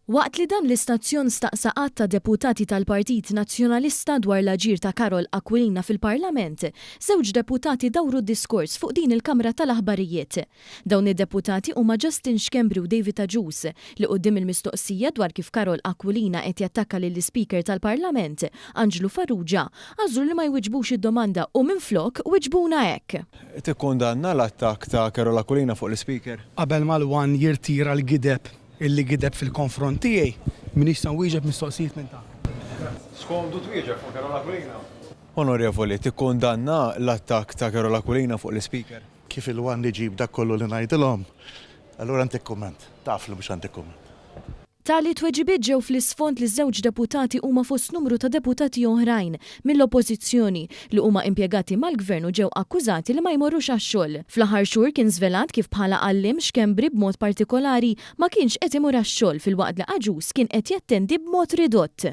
Waqt li dan l-istazzjon staqsa għadd ta' deputati tal-Partit Nazzjonalista dwar l-aġir ta' Karol Aquilina fil-Parlament, żewġ deputati dawru d-diskors fuq din il-kamra tal-aħbarijiet. Dawn id-deputati huma Justin Schembri u David Agius li quddiem il-mistoqsija dwar kif Karol Aquilina qed jattakka lill-Ispeaker tal-Parlament, Anġlu Farrugia, għażlu li ma jwiġbux id-domanda u minflok wiġbuna hekk. Tikkundanna l-attakk ta' Karol Aquilina fuq l-Ispeaker? Qabel ma l-One jirtira l-gideb illi gideb fil-konfront tiegħi, m'iniex se nwieġeb mistoqsijiet minn tagħkom. Skomdu twieġeb fuq Karol Aquilina? Onorevoli, tikkundanna l-attakk ta' Karol Aquilina fuq l-Ispeaker? Kif il-One iġib dak kollu li ngħidilhom, allura ntik kumment. Taf li mhux ħa ntik kumment. Tali tweġibiet ġew fl-isfond li ż-żewġ deputati huma fost numru ta' deputati oħrajn mill-Oppożizzjoni li huma impjegati mal-Gvern u ġew akkużati li ma jmorrux għax-xogħol. Fl-aħħar xhur kien żvelat kif bħala għalliem Schembri b'mod partikolari ma kienx qed imur għax-xogħol filwaqt li Agius kien qed jattendi b'mod ridott.